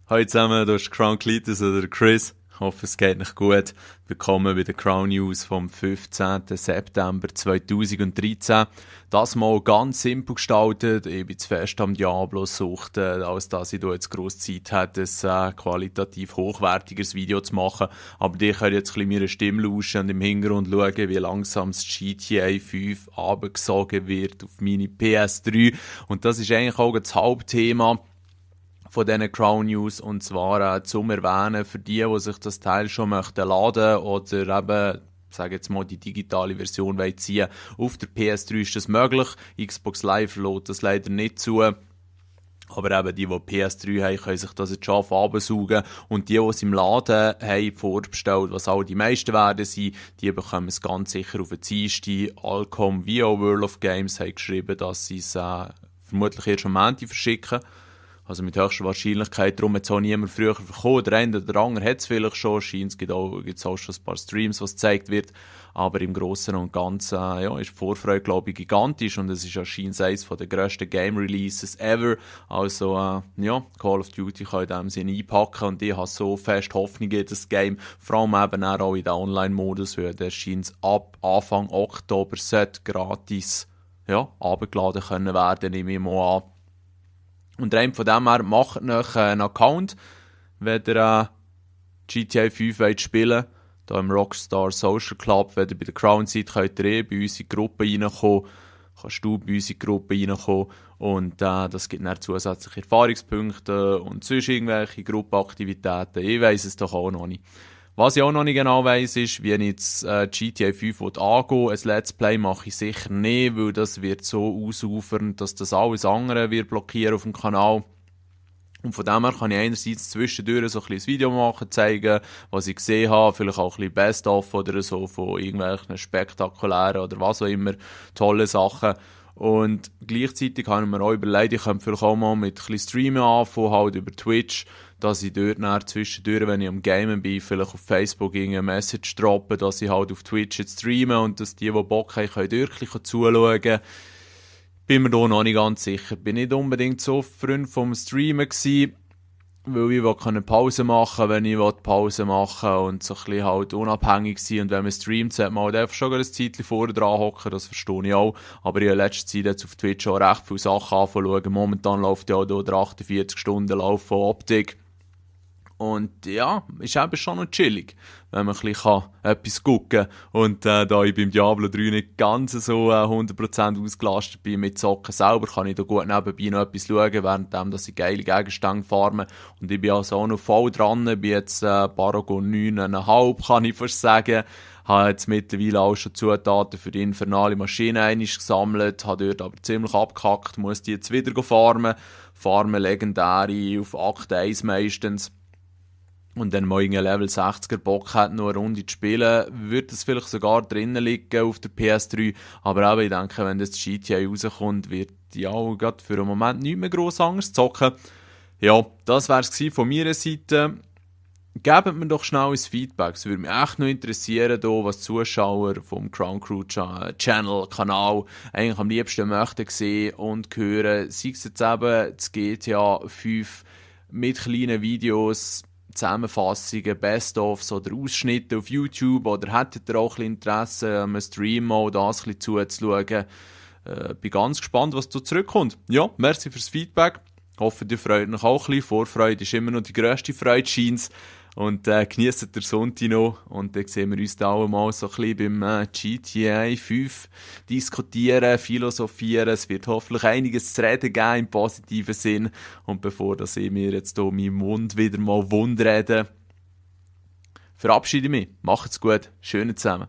Hallo zusammen, du bist Crown Cletus oder Chris. Ich hoffe, es geht nicht gut. Willkommen bei den Crown News vom 15. September 2013. Das mal ganz simpel gestaltet. Ich bin zu fest am Diablo suchte, als dass ich da jetzt grosse Zeit hätte, ein qualitativ hochwertiges Video zu machen. Aber ich kann jetzt ein bisschen meine Stimme lauschen und im Hintergrund schauen, wie langsam das GTA 5 abgesogen wird auf meine PS3. Und das ist eigentlich auch das Hauptthema von diesen Crown News, und zwar zum Erwähnen für die sich das Teil schon möchten laden oder eben, sage jetzt mal, die digitale Version ziehen. Auf der PS3 ist das möglich, Xbox Live lädt das leider nicht zu. Aber eben die PS3 haben, können sich das jetzt schon absaugen. Und die es im Laden haben vorbestellt, was auch die meisten werden sein, die bekommen es ganz sicher auf den Dienstag. Alcom wie auch World of Games haben geschrieben, dass sie es vermutlich erst am Montag verschicken. Also mit höchster Wahrscheinlichkeit, darum hat es auch niemand früher verkauft. Der eine oder der andere hat es vielleicht schon, es gibt auch schon ein paar Streams, was gezeigt wird. Aber im Großen und Ganzen ist die Vorfreude, glaube ich, gigantisch und es ist anscheinend eines der grössten Game-Releases ever. Also Call of Duty kann in dem Sinne einpacken und ich habe so fest Hoffnung in das Game, vor allem eben auch in den Online-Modus, weil der scheint ab Anfang Oktober gratis abgeladen können werden, nehme ich mal an. Und rein von dem her, macht euch einen Account, wenn ihr GTA 5 spielen wollt. Hier im Rockstar Social Club, wenn ihr bei der Crown seid, könnt ihr bei uns in die Gruppe reinkommen. Kannst du bei uns in die Gruppe reinkommen. Und das gibt dann zusätzliche Erfahrungspunkte und sonst irgendwelche Gruppenaktivitäten. Ich weiss es doch auch noch nicht. Was ich auch noch nicht genau weiss, ist, wie ich jetzt GTA 5 angehen. Ein Let's Play mache ich sicher nicht, weil das wird so ausufern, dass das alles andere wird blockieren auf dem Kanal. Und von dem her kann ich einerseits zwischendurch so ein bisschen Video machen, zeigen, was ich gesehen habe, vielleicht auch ein bisschen Best-of oder so von irgendwelchen spektakulären oder was auch immer tollen Sachen. Und gleichzeitig habe ich mir auch überlegt, ich könnte vielleicht auch mal mit ein bisschen Streamen anfangen, halt über Twitch, dass ich dort dann zwischendurch, wenn ich am Gamen bin, vielleicht auf Facebook irgendeine Message droppe, dass ich halt auf Twitch jetzt streame und dass die Bock haben, können wirklich zuschauen. Bin mir da noch nicht ganz sicher. Bin nicht unbedingt so Freund vom Streamen gewesen, weil ich eine Pause machen wenn ich Pause machen und so ein bisschen halt unabhängig sein. Und wenn man streamt, sollte man halt einfach schon ein Zeitchen vorne dran hocken, das verstehe ich auch. Aber ich habe in letzter Zeit jetzt auf Twitch auch recht viele Sachen anfangen. Momentan läuft ja auch hier der 48 Stunden Lauf von Optik. Und ja, ist eben schon noch chillig, wenn man ein bisschen etwas gucken kann. Und da ich beim Diablo 3 nicht ganz so 100% ausgelastet bin mit Zocken selber, kann ich da gut nebenbei noch etwas schauen, währenddem dass ich geile Gegenstände farme. Und ich bin also auch noch voll dran, bin jetzt Paragon 9,5, kann ich fast sagen. Habe jetzt mittlerweile auch schon Zutaten für die infernale Maschine gesammelt, habe dort aber ziemlich abgekackt, muss die jetzt wieder farmen. Farmen legendäre auf Akt 1 meistens. Und dann mal einen Level 60er Bock hat, noch eine Runde zu spielen, wird es vielleicht sogar drinnen liegen auf der PS3. Aber eben, ich denke, wenn das GTA rauskommt, wird ja auch gerade für einen Moment nicht mehr gross anders zocken. Ja, das wäre es von meiner Seite. Gebt mir doch schnell ein Feedback. Es würde mich echt noch interessieren, was die Zuschauer vom Crown Crew Channel, Kanal eigentlich am liebsten möchten sehen und hören. Sei es jetzt eben das GTA 5 mit kleinen Videos, Zusammenfassungen, Best-ofs oder Ausschnitte auf YouTube, oder hättet ihr auch ein bisschen Interesse, einem Stream mal das ein bisschen zuzuschauen? Bin ganz gespannt, was da zurückkommt. Ja, merci fürs Feedback. Hoffe, ihr freut euch auch ein bisschen. Vorfreude ist immer noch die grösste Freude, scheint's. Und genießt den Sonntag noch. Und dann sehen wir uns da auch mal so ein bisschen beim GTA 5 diskutieren, philosophieren. Es wird hoffentlich einiges zu reden geben im positiven Sinn. Und bevor dass ich mir jetzt hier meinen Mund wieder mal wundrede, verabschiede mich. Macht's gut. Schönen zusammen.